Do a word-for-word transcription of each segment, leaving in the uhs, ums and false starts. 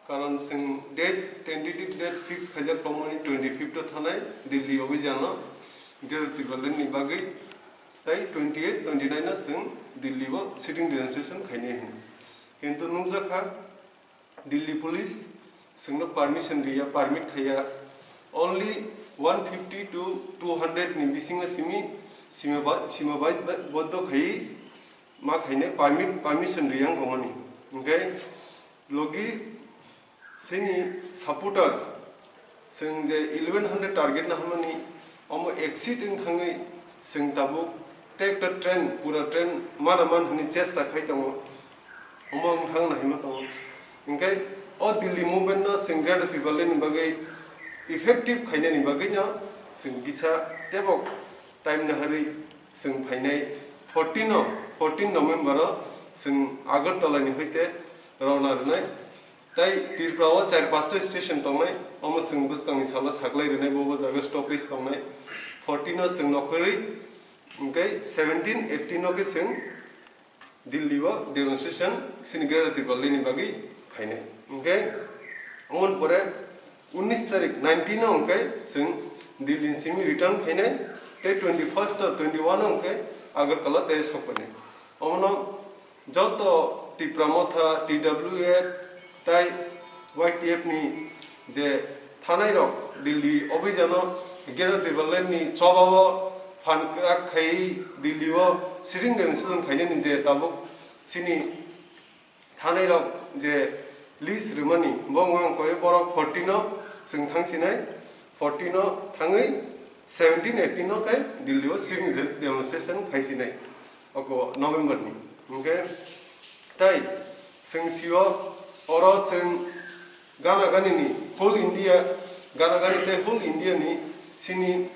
Karon chwng date, tentative date fix khaijak tongmani twenty fifth o thanai Delhi obhijano Greater Tipraland ni bagwi, tai twenty eight, twenty nine o chwng Delhi o sitting demonstration khainai hwnwi. Kintu nukjakha Delhi police chwngno permission riya, permit khaiya, only one fifty to two hundred ni bisingo simi sima ba-, sima bai-, ba-, boddo khaiwi ma khainai permit, permission riyang romani. Hwnkhe logi chini supporter chwng je eleven hundred target na hwnmani, omo exceed wng thangwi chwng tabuk tei ekta train, pura train mana man hwnwi chesta khai tongo. Omo wng thang nahima tongo. Hwnkhe o Delhi movement no chwng Greater Tipraland ni bagwi effective khainani bagwi no chwng kisa tebok time naharwi chwng phainai fourteen o, fourteen November o chwng Agartala ni hoite rona rwnai. Tai Tripura o char pasta station tongnai, omo chwng bwskangni salo saklai rwnai, bo bo jaga stoppage tongnai. Fourteen o chwng nokhorwi, hwnkhe seventeen, eighteen o khe chwng Delhi o demonstration chini Greater Tipraland ni bagwi khainai. Hwnkhe omoni pore unnish tarik, nineteen o hwnkhe chwng Delhi ni simi return khainai, tei twenty first o, twenty one o hwnkhe Agartala tei sokphainai. Omono joto Tipra Motha, T W F, tai Y T F ni je thanai rok Delhi obhijano Greater Tipraland ni chobao phan kwrak khai Delhi o sitting demonstration khainani je tabuk chini thanai rok je list rwmani bo wngkha koi borok fourteen o chwng thangsinai, fourteen o thangwi seventeen, eighteen o khe Delhi o sitting demonstration khaisinai oko November ni. Hwnkhe tai chwng sio oro chwng gana gani ni whole India, gana gani tei whole India ni sini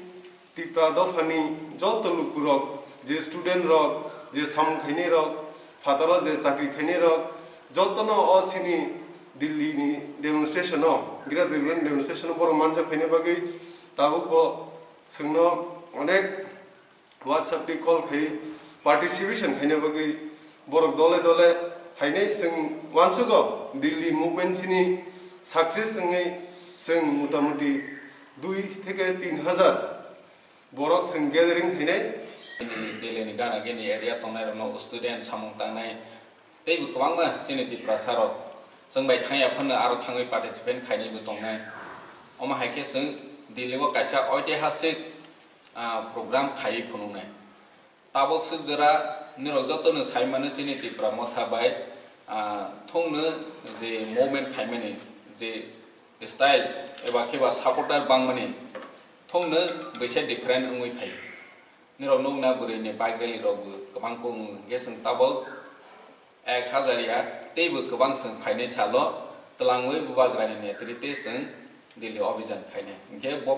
Tipra dophani joto lukurok, je student rok, je samung khainai rok, phataro je chakri khainai rok, jotono o sini Delhi ni demonstration o, Greater Tipraland demonstration o borok manjak khaina bagwi tabuk bo chwngno onek WhatsApp tei call khai participation khaina bagwi borok dole dole hainai chwng uansugo Delhi movement sini success wngwi chwng motamuti dui theke tin hajar borok chwng gathering khainai. Delhi ni gana gini area tongnai rokno student samung tangnai teibo kwbangma chini Tiprasa rok chwng bai thangya phano aro thangwi participate khainaibo tongnai. Omo hai khe chwng Delhi o kaisa oitihasik, ah, program khaiwi phunuknai. Tabuk swk jora nirok jotono sai mano chini Tipra Motha bai, ah, thungno je movement khaimani je style eba khe ba supporter bangmani thungno bwsa different wngwi phai. Nirok nukna bwrwi ni bike rally rok bo kwbang kung hwnkhe chwng tabuk ek hajar ya teibo kwbang chwng phainai salo twlangwi bubagrani netrite chwng Delhi obhijan khainai. Hwnkhe bo